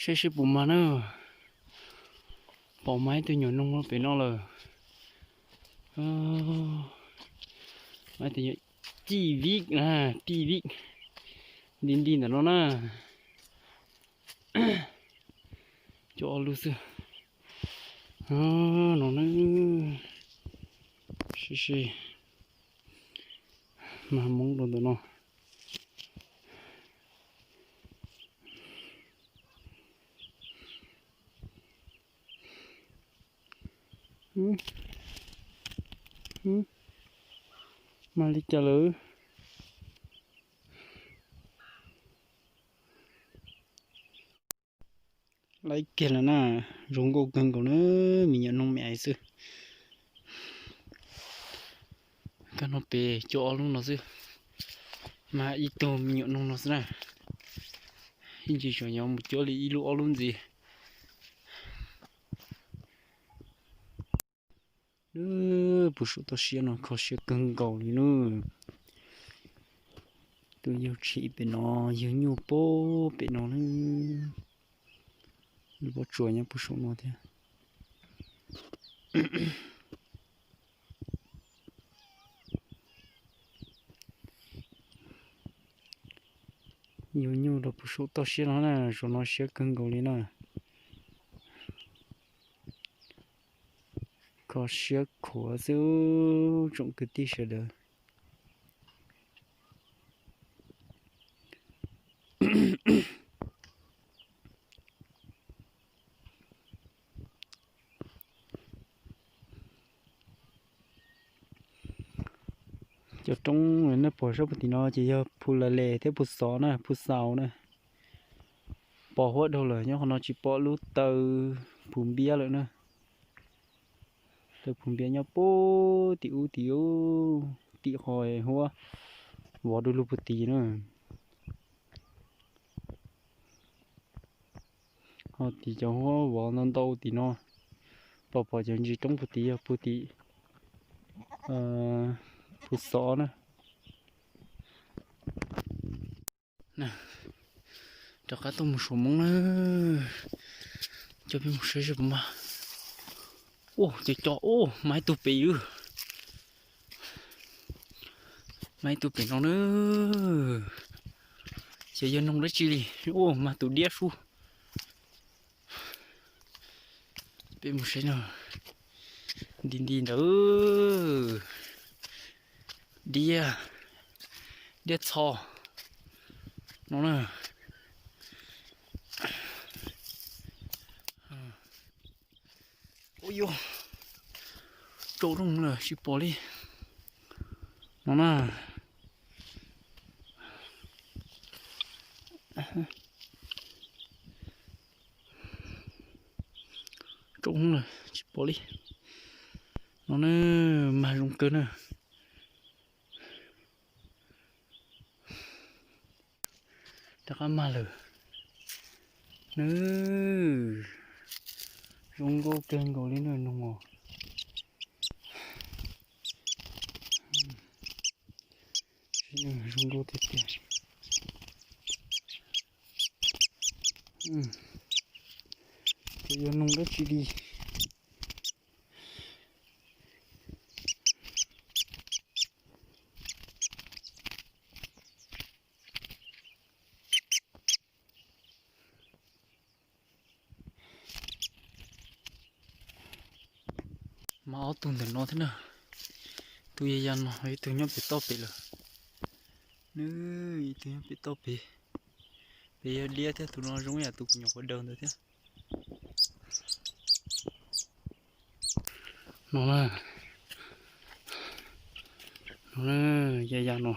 Saib seb puas mag na. Pom mas ib tug nyuam noog pem no lawm. Mas ib tug nyuam cij vij na, pij vij. Nti nti ntawm no na. Coj ob lub xwb. No na. Sib sib mag hmoov rau ntawm no. Mag li cas lawm? Laib kiag lawm na, zoo nkauj kawg nkaus na, me nyuam noog me aiv xwb. Kab no pem cuab ob lub no xwb, mas ib tug me nyuam noog no xwb na. Ib ntsis tseem yuav mus cuab li ib lub ob lub ntxiv. Puag saum toj siab no kho siab kawg nkaus li na. Tus yawg tshim pem no, yawg nyuj pem no na. Lub pob tsuas nyob puag saum no thiab. Yawg nyuj rau puag saum toj siab no na, saum no siab kawg nkaus li na. Kho siab khuav xwb tsoom kwv tij sawv daws. Cov roob nej pom sab puag tim no ces yog Phu La Les thiab Phu Xov na, Phu Xaus na. Pos huab dhau lawm, nyob qhov no tsis pom lub taw Phu Npiab lawm na. Taw Phu Npiab nyob puag tim ub tim ub, tim qhov huab vov du lug puag tid na. Ho tim cov huab vov ntau ntau tim no, pom pom cov ntsis roob puag tid yog puag tim Phu Xov na. Rov qab tuaj mus saum Moob na, coj peb mus saib seb puas mag. Ua cov co, ua mag ib tug pem, mag ib tug pem no na. Xyov yog noog dab tsi li, ua mag tus diab sub. Peb mus saib no, nti nti ntawd, diab, diab txho no na. Ua yuav tsaus rooj lawm tsis pom li no na. Tsaus rooj lawm tsis pom li no na, mag zoo kawg na. Rov qab mag lawm. Nws zoo nkauj kawg nkaus li na noog os. Zoo nkauj tiag tiag. Ces yog noog dab tsi li. Mas ob tug ntawm no thiab na, tus yog ya no, ib tug nyob pem toj pem lawm. Nws ib tug nyob pem toj pem, pem yog diab thiab, tus no zoo yam tus kuv nyuam qhuav daws ntawd thiab. No na, no na, ya ya no.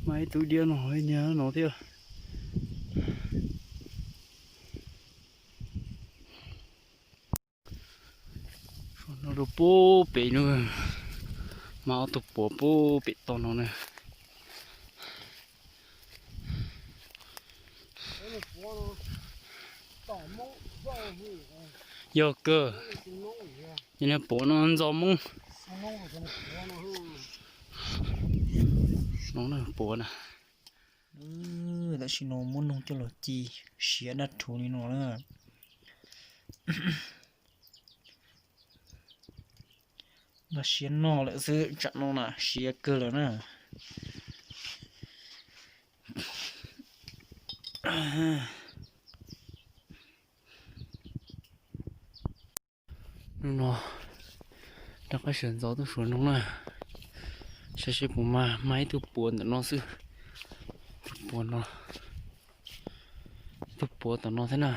Mas ib tug diab no ib niag no thiab. No rau puag pem no, mas ob tug puav puag pem toj no na. Yog kawg, yog niag puav no ntxo Moob. Noog na, puav na. Tam sim no muab noog coj los ci siav dab rhuv li no na. Npaj siab noj lawm xwb, tsam no na siav kawg lawm na. Hnub no rov qab sawv ntxov tuaj suav noog na, saib seb puas mag, mag ib tug puav ntawm no xwb. Tus puav no, ib tug puav tom no thiab na,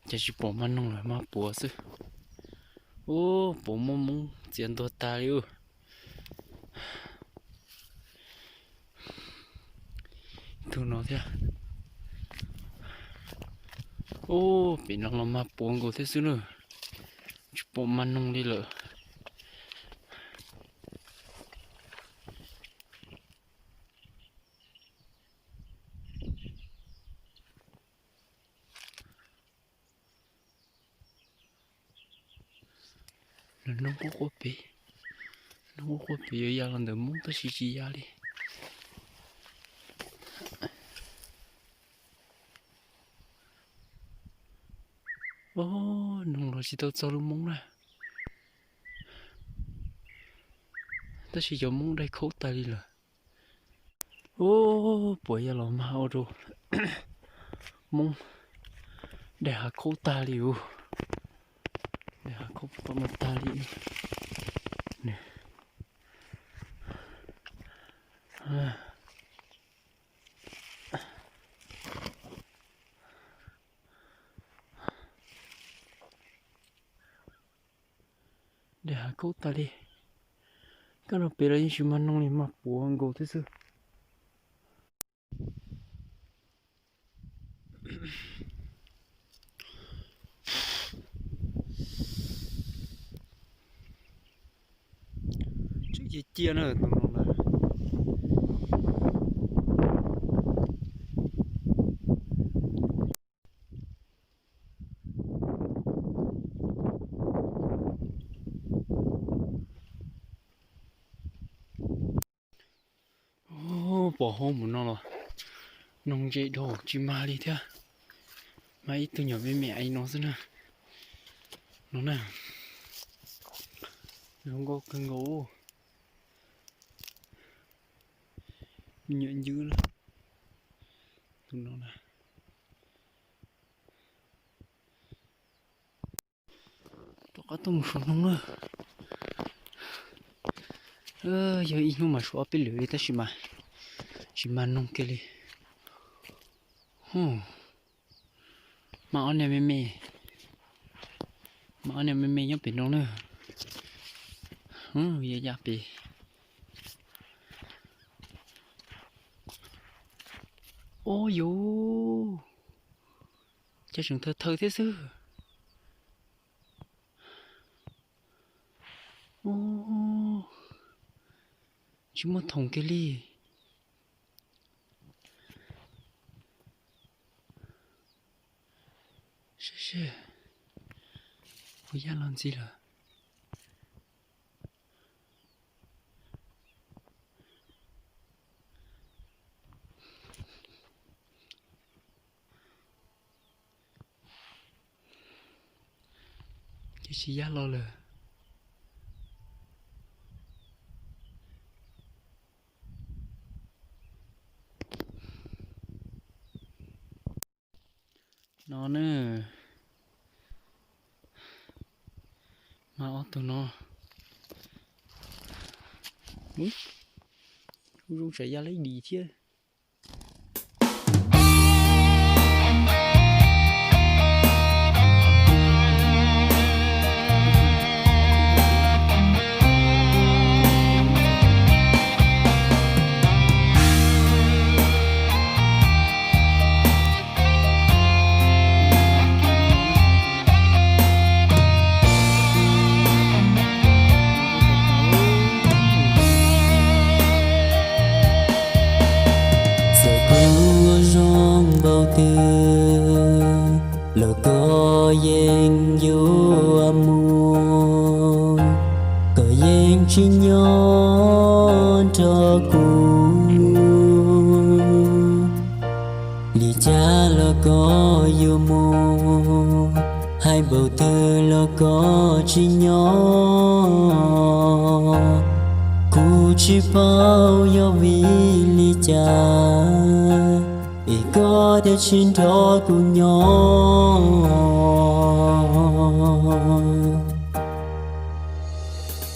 ces tsis pom mag noog lawm, mag puav xwb. Ub, puav muaj moob txiav ntuag tag li ub. Tus no thiab. Ub, pem no los mag puav nkaus thiab xwb na, tsis pom mag noog li lawm. Lawv noob quaj quaj pem, noob quaj quaj pem yuav ya los ntawm moob tab sis tsis ya li. Ob, noog los tsis tau txog lub moob na, tab sis cov moob dai khaub tag li lawm. Ub, puav ya los mag ua rau moob dai hav khaub tag li ub. Dai hav khaub tom no tag li. Dai hav khaub tag li. Kab no pem los yeej tsis mag noog li, mag puav nkaus thiab xwb. Tseem cia cia na tus no na. Ub, pom hauv mus no los noog ntse dhau tsis mag li thiab. Mag ib tug nyuam me me aiv no xwb na. No na, zoo nkauj kawg nkaus. Me nyuam ncwb na, tus no na. Rov qab tuaj mus suav noog na. Yog ib hnub mas suav ob peb lwm li tab sis mas tsis mag noog kiag li. Mag ob niag me me, mag ob niag me me nyob pem no na. Ya ya pem. Ub yus, cas tseem thawj thawj thiab xwb. Ub, tsis muaj thoom kiag li. Seb seb, puas yaj los ntxiv lawm. Ces tsis yaj los lawm. No na, mas ob tug no, ub, zoo tsam ya laib dim thiab. Yeej tsis nyob nrog kuv, li cas los koj yuav mus, hais npaum twg los koj tsis nyob. Kuv tsis paub yog vim li cas es koj thiaj tsis nrog kuv nyob.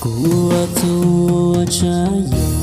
Kuv ua txhua tsav yam